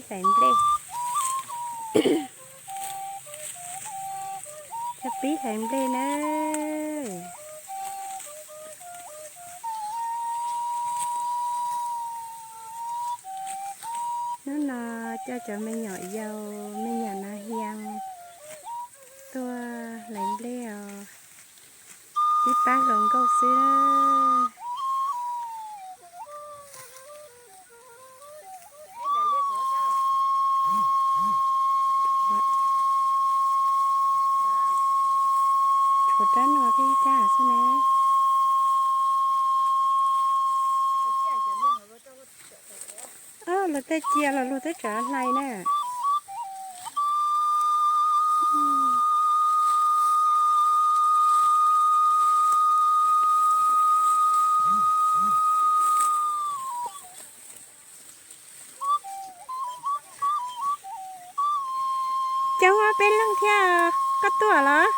Hlais nplej, coj pib hlais nplej nawb. Hnub no coj cov me nyuam yaus me nyuam nas hias tuaj hlais nplej os. Pib pab hluas nkauj xwb. Tshuav rab no thiab ib rab xwb na. Luag tej cia los luag twb tseem hlais na. Coob peb leeg thiab, koj tuaj los?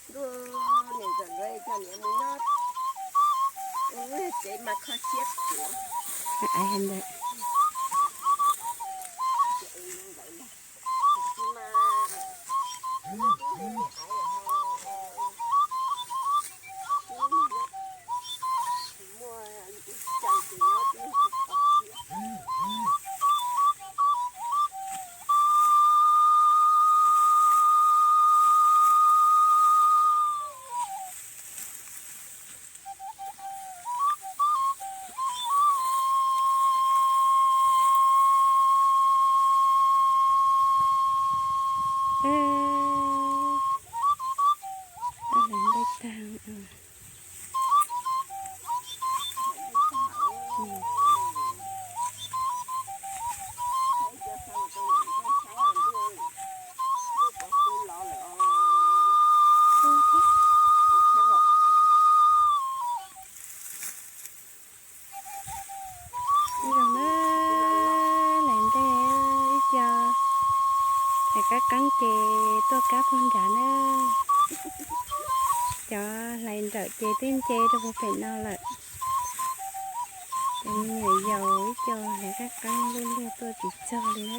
Ntuj, niam ntxawm nkawd coj niam mus nyob tsev mas kho siab khuav. Ib zaug na, hlais nplej ib co, hlais qab qeeb ces tuaj kab puag nrad na. Cov hlais nrawm ces twb nce rau puag pem no lawm. Ces me nyuam yaus ib co hlais qab qeeb luaj luaj tuaj tsis txog li na.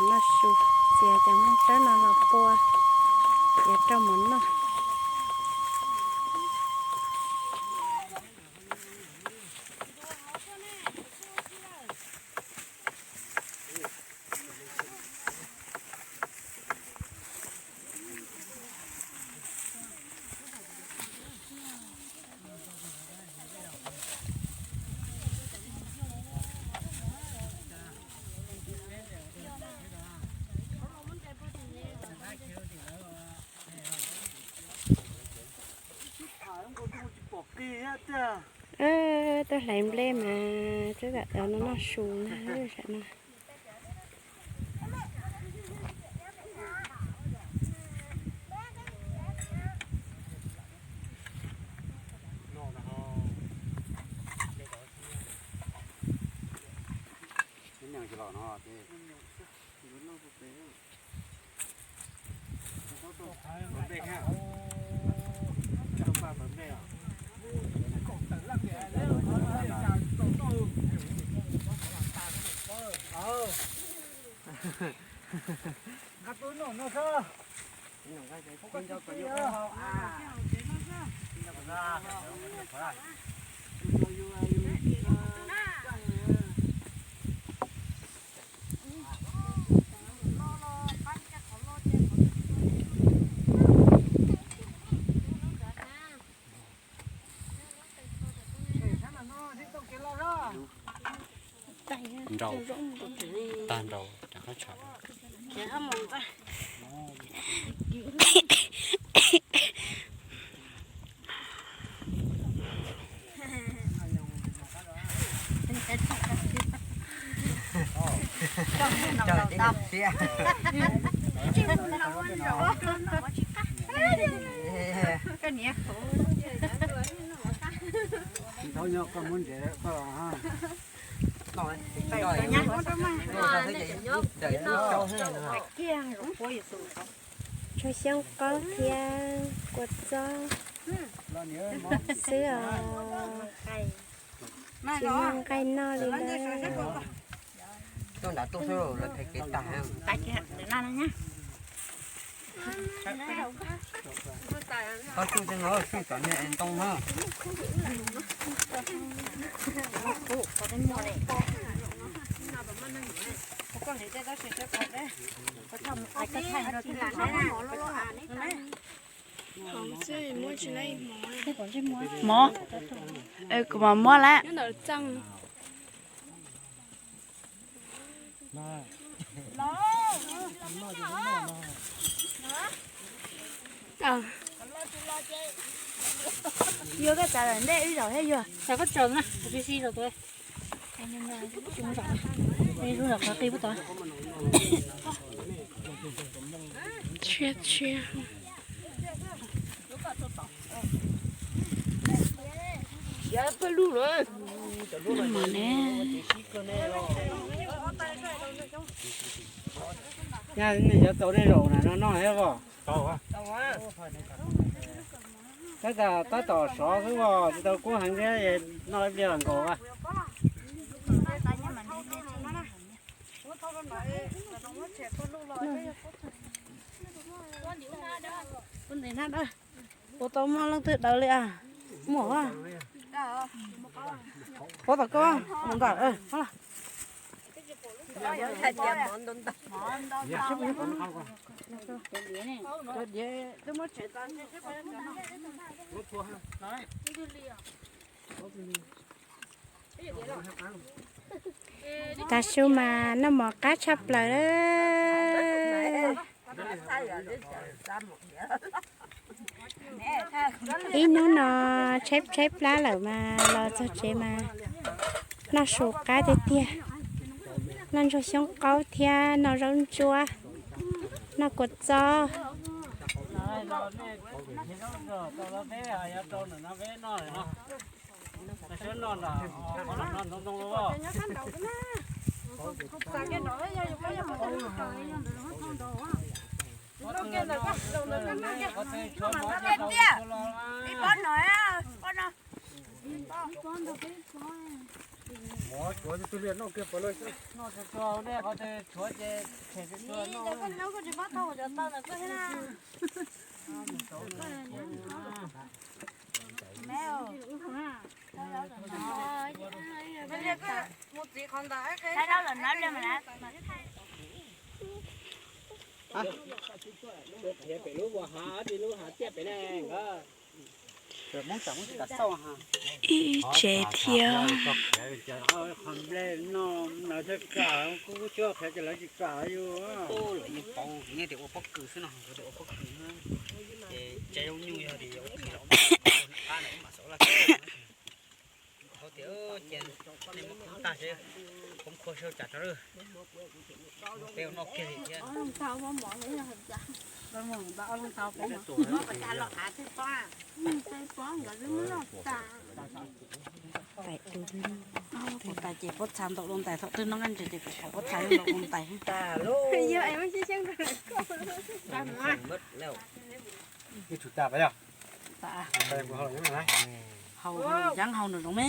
Noj su, txiav cov nplooj tsawb no los pua, txiav rau mov noj. Tuaj hlais nplej mas twb tam no noj su na, tam no. Nrau, tag nrau rov qab tsham. Ntxhov nyob koj muab ntsev koj. Ntxhov xyoob qaub thiab kua txob xwb os. Tsis muaj nqaij noj li na. Tuaj nrad tuaj xwb lawv phem kev tag. Qhov tsuj tej no tsuj tom niag es ntoo na. Mov, kuv mam muab lawm. Yuav koj tsav lawm ntej wb zaum thiab yuav. Koj tsav na, kuv tsis si zaum tus. Tshiab tshiab. Mas ne. Nyaj nej yuav tau nej zaum na no noj thiab os. Tab tom, tab tom sov xwb os, tsis tau kub heev thiab, noj ib pliag los nkaus. Ua tau muaj leej twg daws li a? Muaj. Puab tom koj mus ntawm. Tav su mas noj mov qab tshaj plaws. Ib hnub no tshaib tshaib plab lawm mas los txog tsev mas noj su qab tiag tiag. Noj ntsuag xyoob qaub thiab noj zaub ntsuab, noj kua txob. Qhia pem lub hav, pem lub hav tiaj pem ne nkawd. Ib tsev thiab. Qhov nplej no lawv thiaj kam, kuv tsis qhia ces lawv tsis kam yus. Lawv yeej paub, kuv yeej tias ua pob kws xwb no, kuv tias ua pob kws na. Ces tsaib zaub nyuj yog tias yog ua kws los ua qab na, ib mam xav laj kawg. Ces nej muab khoob tag seb, khoob khuab seb tsam tso lawm. Peb ua noj kiag li thiab. Tais du, tais ces pob txha ntau dua ntais, thaum twg noj nqaij ntses ces kuv hais pob txha ntau dua ntais. Haus, yeeb haus nws zoo me.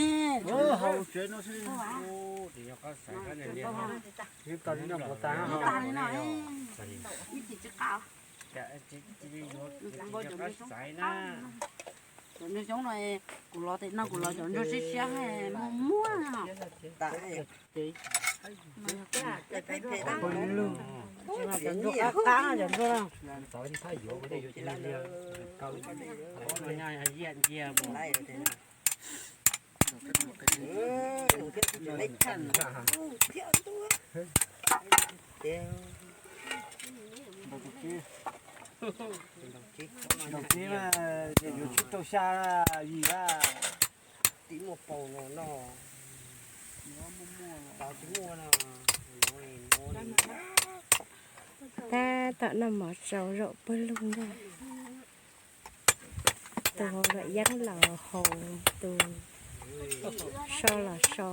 Cov ntsua xyoob no kuv los tim no kuv los cov ntsua siab siab muaj muaj. Cov ntsua qab qab cov ntsua no. Ntaus tib mas yuav tsum rau xya yim a. Tib muaj paus no no. Tab tom noj mov tsaus zaum pawg lug ntag. Tus haus luam yeeb los haus, tus so los so.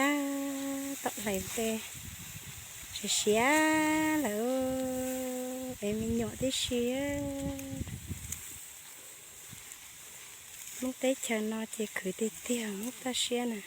Tab tom hlais nplej, siav siav lawm, es me nyuam tib si. Hmoob teb chaws no ces khwv tiag tiag Hmoob toj siab na.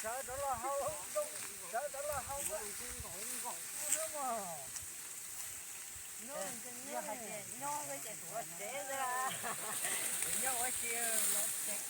Sawv rov los hau, sawv rov los hau. Nyob ces tuav tsev xwb, nyob ua si los tsev.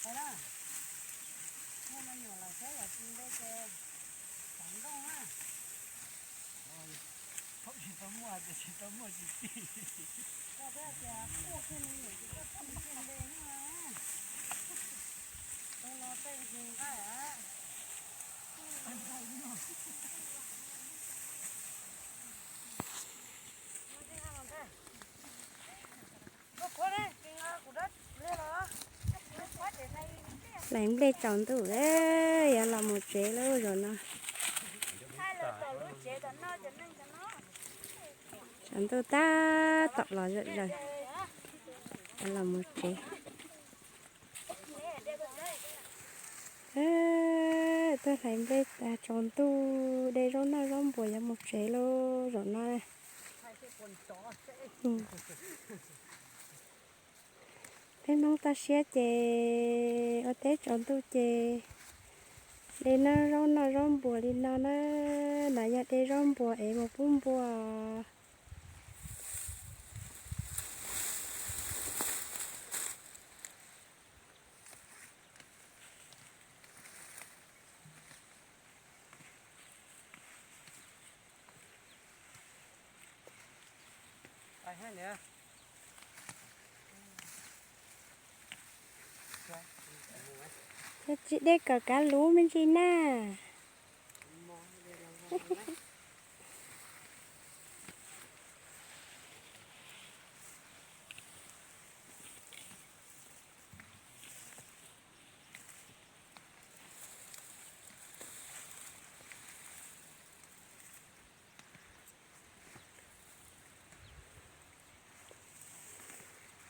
Ua na, muaj me nyuam los saib yam tsis npe ces xav nrauj na. Thaum tsis tau muaj ces tsis tau muaj tsis txij. Koj thiaj tias kuj thiaj me nyuam ces koj thiaj npe no. Tus no tej hu nqaij a. Hlais nplej tsaus ntuj, yuav los mus tsev lauj zaum no. Tsaus ntuj tab tom los zom zaws, yuav los mus tsev. Tuaj hlais nplej tsaus ntuj, de zaub noj zaub npua yuav mus tsev lauj zaum no. Peb Hmoob toj siab ces ua teb tsaus ntuj ces de zaub noj zaub npua li no na. No yog de zaub npua es mus pub npua. Tsis de kom kav luv me ntsis na.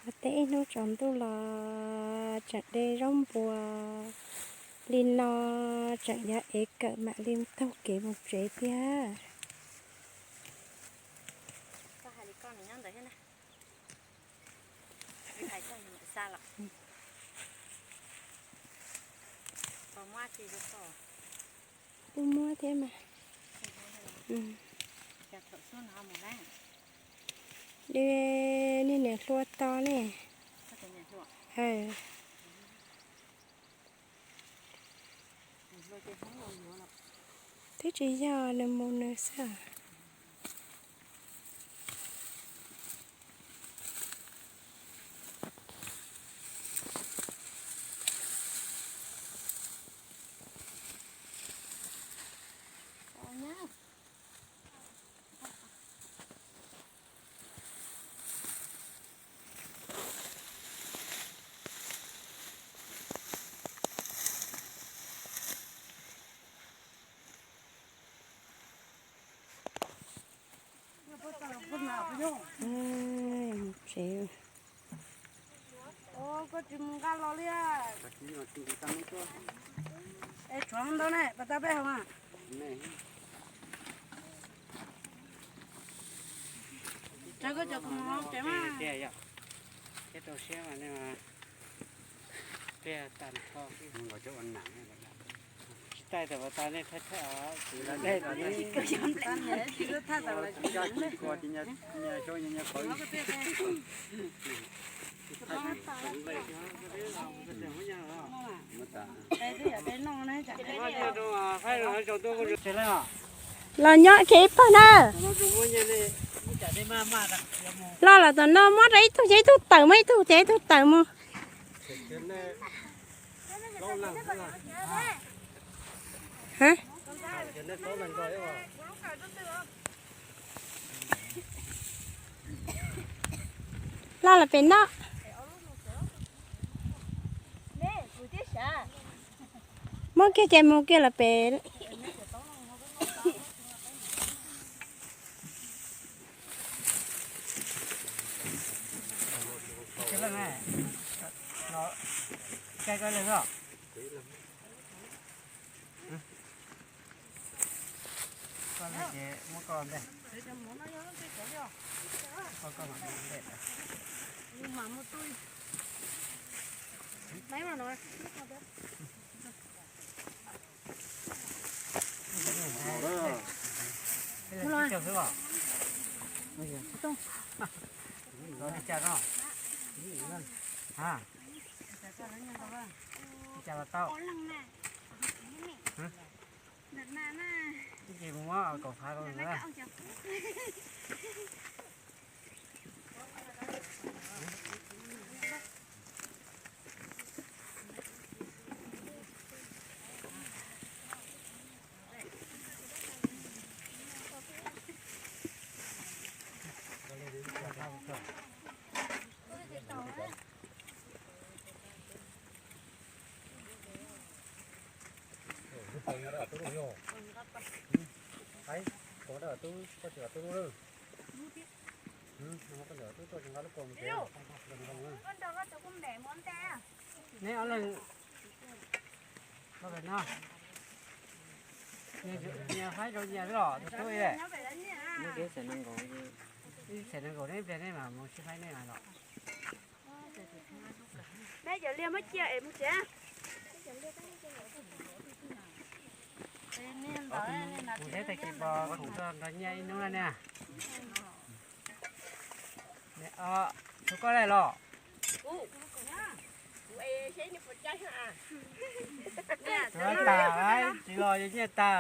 Ua teb ib hnub tsaus ntuj los tseem de zaub npua li no, tseem yuav ev kawm mam li taug kev mus tsev tiag. Kuj muab thiab mas. Dej niag niam hluas to ne. Hawm. Twb tsis yog, nws mus nws xwb. Koj tsis mus nqa los li. Es tshuav ntau ne, pas tas peb hau mas. Tsawg koj cov kuv mus tsev mas. Thiab rau siab mas nej mas pliag tag nrho. Tsis taij tau pas tas nej thaij thaij os, tsis los dej los nej. Los nyob kiag ib pawg na. Los lawm tom no muab rau ib tug ces ib tug tawm mus, ib tug ces ib tug tawm mus. Los lawm pem no. Muab kiag ces mus kiag lawm pem. Li cas los tau? Ces muab kaum phav rau ntawd. Neb ob leeg no, nyias faib rau nyias los tus tub. Ib txhais nees nkaum neb pliag nej mam mus sib faib nej los. Neb cov liag muab cia es mus tsev. Kuv thiab tais kis pos khoom tuaj nrog nyiaj ib hnub na ne. Tus koj daim los? Tuav tas, tsis los yuav nyiaj tas.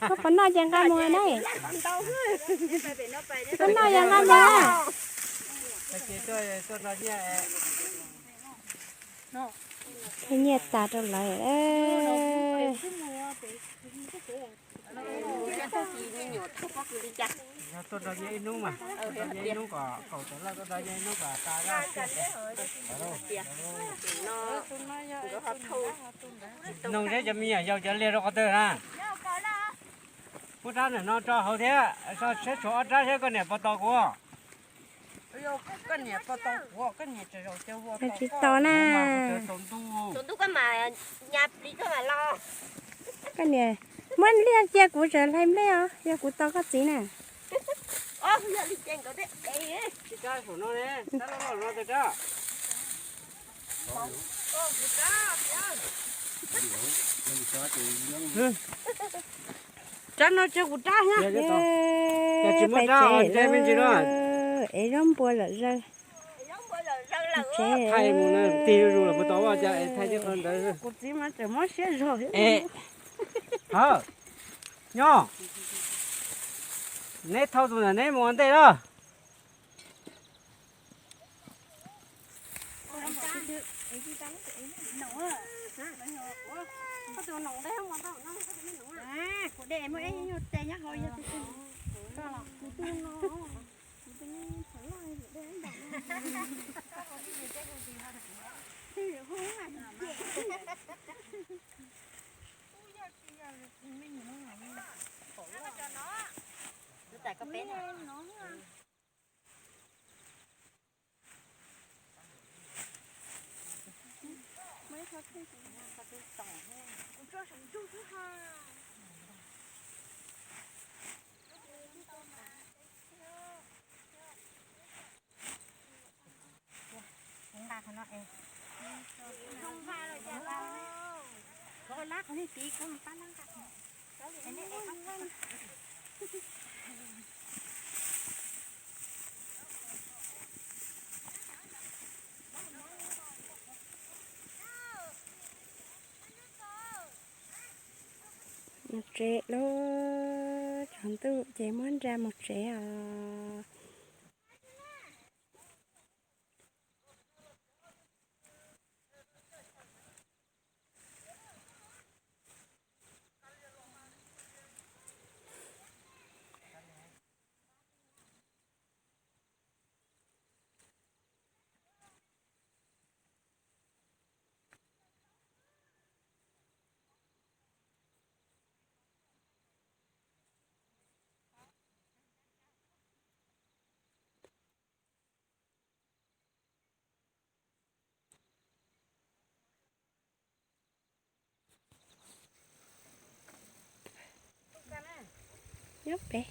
Koj puas noj ces nqa mus na. Koj noj ces nqa mus. Tais kis tuaj, tuaj nrog nyiaj. Nyiaj tas rau lawv. Yog tuaj nrog nyiaj ib hnub mas, nyiaj ib hnub kom kaum tawm loj, tuaj nrog nyiaj ib hnub kom tas. Noog seb cov me nyuam yaus cov liag rau qhov twg na. Muab rab ntawm no tso hauv thiab, siab tshuav ob rab thiab koj niam puas tos kuv. Tsis tos na. Koj niam, muab liag cia kuv tseem hlais nplej os, yog kuv tos koj txiv na. Tsis kab saum no ne, kab loj loj no tais rab. Rab no tso kuv rab na. Yog tsis muaj rab os, ntshe me ntsis no. Es zaub npua lawm zaws. Thaij mus na, tig zuj zus los puas tau vaj cas es thaij tib qho ntawd. Kuv txiv mas tseem mob siab zog. Es, hawm, nyob, neb thauj tus ntawm neb mus ua ntej lawm. Kuv de muaj ib nyuag tes nyob hauv yog tus twg koj los. Tus tais ko peb no. Nqa qhov no es. Koj lab qhov nej tiv, koj mus pab lab nqa. Mus tsev lauj, tsaus ntuj ces muab nra mus tsev os. Nyob pem.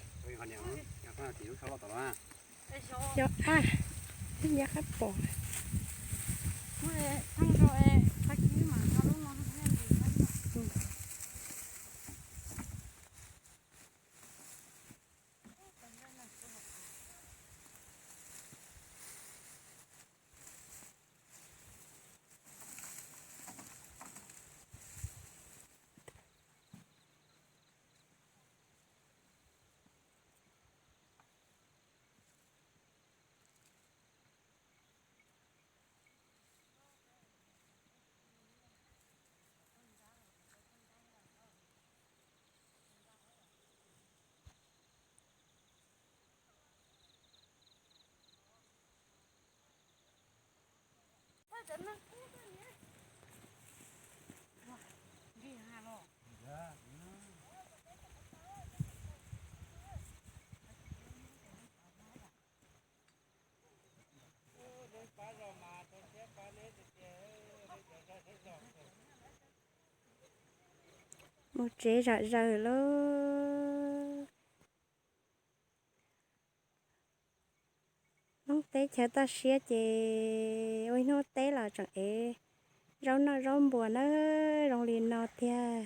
Yog a, yog qab pom. Mus tsev zom zaws lauj. Hnub teb chaws toj siab ces ua ib hnub teb los tseem ev zaub noj zaub npua na, zoo li no tiag.